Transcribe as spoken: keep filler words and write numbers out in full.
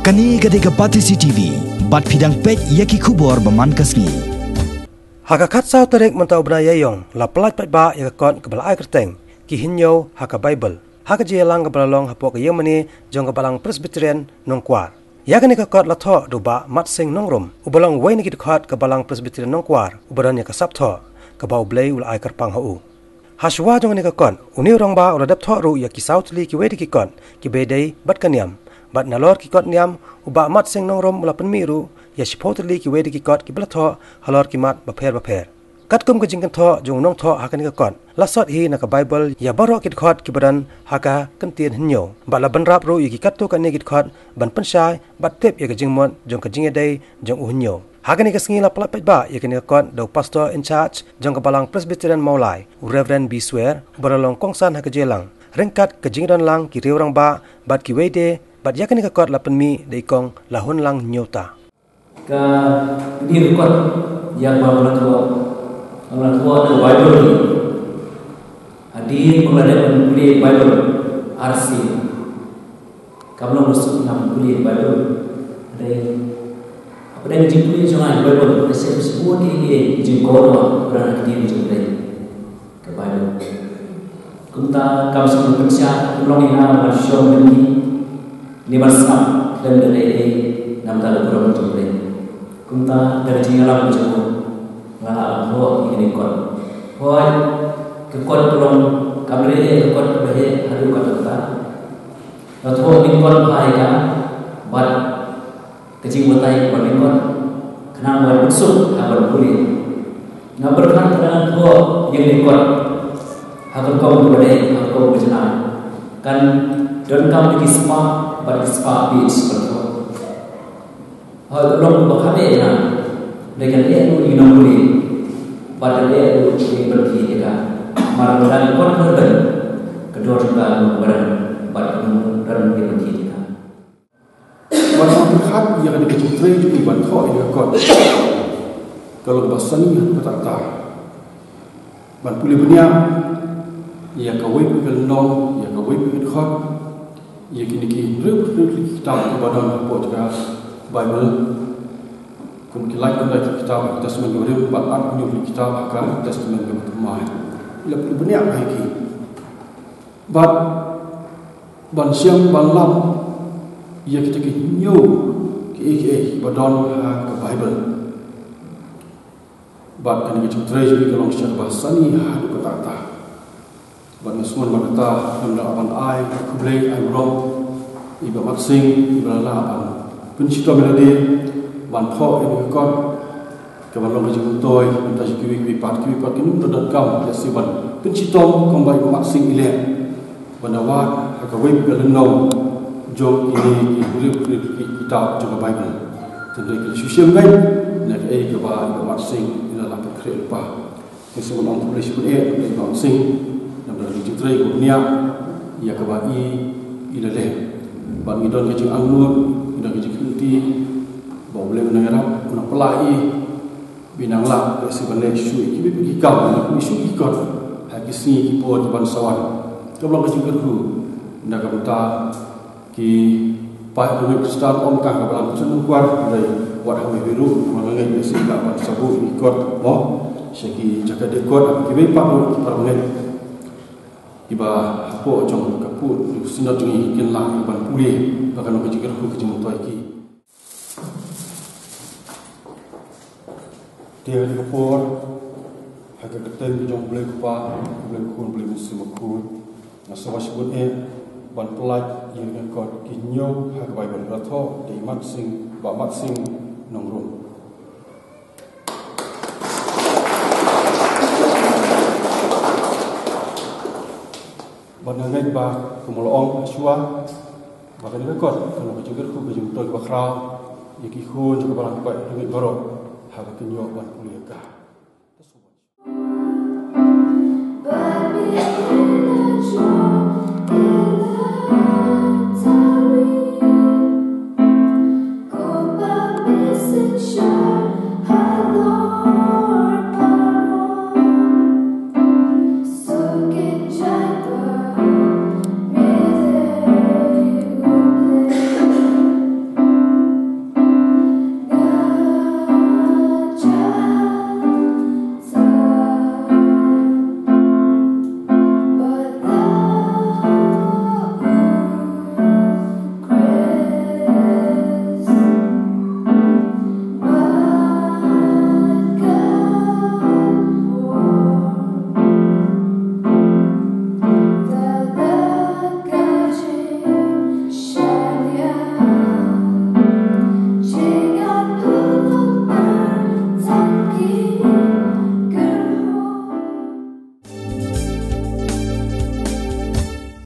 Kane ka dei ka Batesi T V, bad phi dang peit ïa ki khubor ba man ka sngi. Ha ka khatsaw tarik mynta u bnai Ïaïong, la pyllait paidbah ïa ka kot kaba la ai kyrteng Ki Hynñiew ha ka Baibl, ha ka jingïalang kaba la long hapoh ka ïingmane jong ka Balang Presbyterian Nongkwar. Ïa kane ka kot la thoh da u Bah Matsing Nongrum, uba long uwei na ki dkhot ka Balang Presbyterian Nongkwar, uba don ïa ka sap thoh kaba U Blei u la ai kyrpang ha u. Ha shuwa jong kane ka kot, une u rangbah u la dep thoh ruh ïa ki saw tylli kiwei de ki kot kiba ïadei bad ka niam. Bad nalor ki kot niam, u Bah Matsing Nongrum u la pynmih ruh ïa shiphew tylli kiwei de ki kot kiba la thoh halor ki mat bapher bapher. Katkum ka jingkynthoh jong u nongthoh ha kane ka kot, la sot hi na ka Baibl ïa baroh ki dkhot kiba don ha ka kyntien Hynñiew, bad la bynrap ruh ïa ki katto katne ki dkhot ban pynshai bad tip ïa ka jingmut jong ka jingïadei jong u hynñiew. Ha kane ka sngi la pyllait paidbah ïa kane ka kot da u Pastor in charge jong ka Balang Presbyterian Mawlai, u Reverend B Swer, uba la long kongsan ha ka jingïalang, ryngkat ka jingdon lang ki riew rangbah bad kiwei de, bad ïa kane ka kot la pynmih da i Kong Lahunlang Hynñiewta. Ka dei ka kot ïa ba la thoh, ba la thoh da Baibl. Hadien ba la dep ban pule Baibl arsien. Kam long ba suk ngam pule Baibl. Dei, hapdeng jingpule jong nga Baibl, ka shem shibun ki, ki jingkordor ba na ka dei jong Blei. Ka Baibl. Kumta kam shym pynshah, kam long ïa nga ban shong lynti ne ban sngap khlem da leh ei namar ka burom jong Blei. Kumta da ka jingïalam jong u, nga la thoh ïa kane ka kot. Hooid, ka kot ka long, kam dei ka kot kaba heh haduh katta katta. Nga thoh ïa kane ka kot ha ïa ka, bad ka jingbatai kaba lyngkot, khnang ba u suk ha ban pule. Nga pyrkhat ba nga thoh ïa kane ka kot ha ka rukom kaba dei, ha ka rukom kaba janai, kan donkam ïa ki spah bad ki spah page ban thoh. Hooid, ka long kaba kham eh ïa nga. Dei kan eh ruh ïa ki nongpule bad kan eh ruh ïa ki ban thied ïa ka. Namar lada ka kot ka don, ka dor jong ka ka long kaba don bad kan don ïa ki ban thied ïa ka. Bad nga pyrkhat ïa kane ka jingtrei jong ngi ban thoh ïa ka kot, ka long kaba sani haduh katta katta. Ban pule bniah ïa kawei pat ka lynnong, ïa kawei pat ka dkhot, ïa kine ki hynriew hynriew tylli ki kitab kiba don hapoh jong ka Baibl. Kum ki lai khyndai tylli ki kitab ha ka Testament kaba rim bad arphew hynñiew tylli ki kitab ha ka Testament kaba thymmai. Ngi la pule bniah bha ïa ki. Bad ban shem ban lap ïa kita ki hynñiew kiei kiei kiba don ha ka Baibl. Bad kane ka jingtrei jong ngi ka long sha kaba sani haduh katta katta. Bad nga sngewbha ban kata, ngam da lah ban ai khublei ai burom ïa i Bah Matsing, iba la lah ban pynshitom ïa lade ban thoh ïa kane ka kot. Kaba long ka jingmyntoi, mynta sha kiwei kiwei pat, kiwei pat kim donkam lehse ban pynshitom kumba i Bah Matsing i leh, ban da wad ha kawei pat ka lynnong jong kine ki hynriew hynriew tylli ki kitab jong ka Baibl. Te hynrei ki la shu shem beit na kaei kaba i Bah Matsing i la lah pynkhreh lypa. Te sngewbha ban ong khublei shibun eh ïa i Bah Matsing namar ka jingtrei kaba bniah ïa kaba i i la leh. Bad ngi don ka jingangnud, ngi don ka jingkyrkhu ba U Blei un nang ïarap, un nang pynlah ïa i, ba i nang lah lehse ban leh shuh ïa kiwei pat ki kam, lehse shuh ïa ki kot ha ki sngi ki por kiban sa wan. Kaba long ka jingkyrkhu na ka bynta ki paid riewngeit Khristan, ym tang ka Balang Khristan Nongkwar, hynrei wat ha kiwei ruh, namar nga ngeit lehse lah ban sa buh ïa ki kot mo sha ki jaka dei kot ha kiwei pat ruh ki para bangeit kiba hapoh jong ka pud Synod jong ngi kin lah ban pule, ba kan long ka jingkyrkhu ka jingmyntoi ïa ki. Te ha kane ka por, ha ka kyrteng ka jong U Blei U Kpa, U Blei U Khun, U Blei U Mynsiem Bakhuid, nga sngewbha shibun eh ban pyllait ïa ka kot Ki Hynñiew ha ka Baibl, ba la thoh da i Matsing, Bah Matsing Nongrum. Bad nga ngeit ba kumba la ong ha shuwa, ba kane ka kot kan long ka jingkyrkhu ka jingmyntoi kaba khraw ïa ki khun jong ka Balang, ki paid riewngeit baroh haba kin ïoh ban pule ïa ka.